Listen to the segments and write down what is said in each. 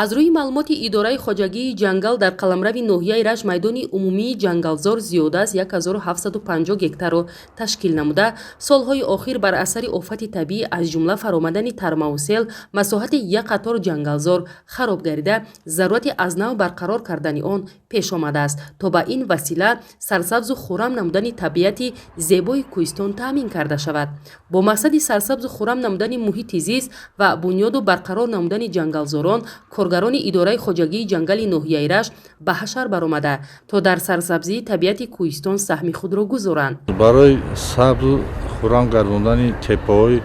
Аз рӯи маълумоти идораи хоҷагии ҷангал дар қаламрави ноҳияи Рашт майдони умумии ҷангалзор зиёда аз 1750 гектарро ташкил намуда, солҳои охир бар асари офати табиӣ, аз ҷумла фаромадани тармаву сел, масоҳати як қатор ҷангалзор хароб гардида, зарурати аз нав барқарор кардани он пеш омадааст, то ба ин васила сарсабзу хуррам намудани табиати зебои кӯҳистон таъмин карда шавад. Бо мақсади сарсабзу хуррам намудани муҳити зист ва бунёду барқарор намудани ҷангалзорон, коргарони идораи хоҷагии ҷангали ноҳияи Рашт ба ҳашар баромада, то дар сарсабзии табиати кӯҳистон саҳми худро гузоранд. Барои сабзу хуррам гардондани теппаҳои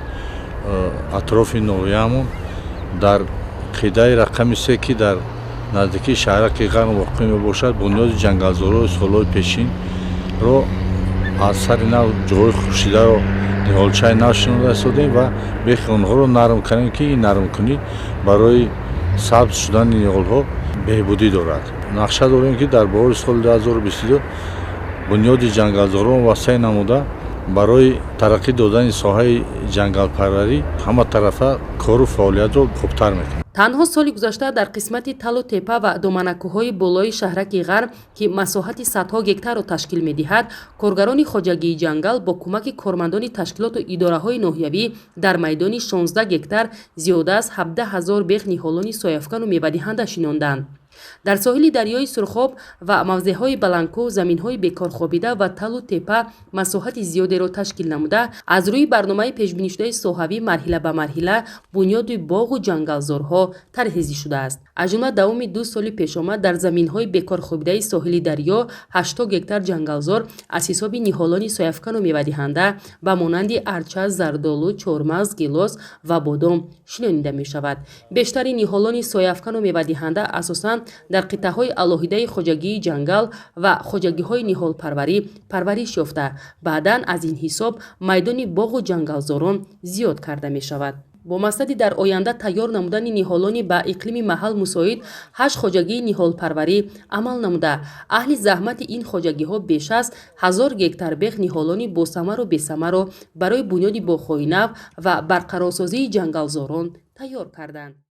атрофи ноҳияамон дар қитъаи рақами 3, ки дар наздикии шаҳраки Ғарм воқеъ мебошад, бунёди ҷангалзорҳои солҳои пешинро аз сари нав, ҷойҳои хушкшидаро ниҳолчаи нав шинонда истодем ва бехи онҳоро нарм кардем, ки ин нармкунӣ барои сабз шудани ниҳолҳо беҳбудӣ дорад. Нақша дорем, ки дар баҳори соли 2022 бунёди ҷангалзорон васеъ намуда, барои тараққӣ додани соҳаи ҷангалпарварӣ ҳаматарафа кору фаъолиятро хубтар мекунем. Танҳо соли гузашта дар қисмати талу тепа ва доманакӯҳҳои болои шаҳраки Ғарм, ки масоҳати садҳо гектарро ташкил медиҳад, коргарони хоҷагии ҷангал бо кӯмаки кормандони ташкилоту идораҳои ноҳиявӣ дар майдони 16 гектар зиёда аз 17 ҳазор бех ниҳолони сояфкану мевадиҳанда шинонданд. Дар соҳили дарёи Сурхоб ва мавзеъҳои баландкӯҳ, заминҳои бекорхобида ва талу тепа масоҳати зиёдеро ташкил намуда, аз рӯи барномаи пешбинишудаи соҳавӣ марҳила ба марҳила бунёди боғу ҷангалзорҳо тарҳрезӣ шудааст. Аз ҷумла давоми 2 соли пешомад дар заминҳои бекорхобидаи соҳили дарё 80 гектар ҷангалзор аз ҳисоби ниҳолони сояфкану мевадиҳанда ба монанди арча, зардолу, чормағз, гелос ва бодом шинонида мешавад. Бештари ниҳолони сояфкану мевадиҳанда асосан дар қитъаҳои алоҳидаи хоҷагии ҷангал ва хоҷагиҳои ниҳолпарварӣ парвариш ёфта, баъдан аз ин ҳисоб майдони боғу ҷангалзорон зиёд карда мешавад. Бо мақсади дар оянда тайёр намудани ниҳолони ба иқлими маҳал мусоид, ҳашт хоҷагии ниҳолпарварӣ амал намуда, аҳли заҳмати ин хоҷагиҳо беш аз 1000 гектар бех ниҳолони босамару бесамарро барои бунёди боғҳои нав ва барқарорсозии ҷангалзорон тайёр карданд.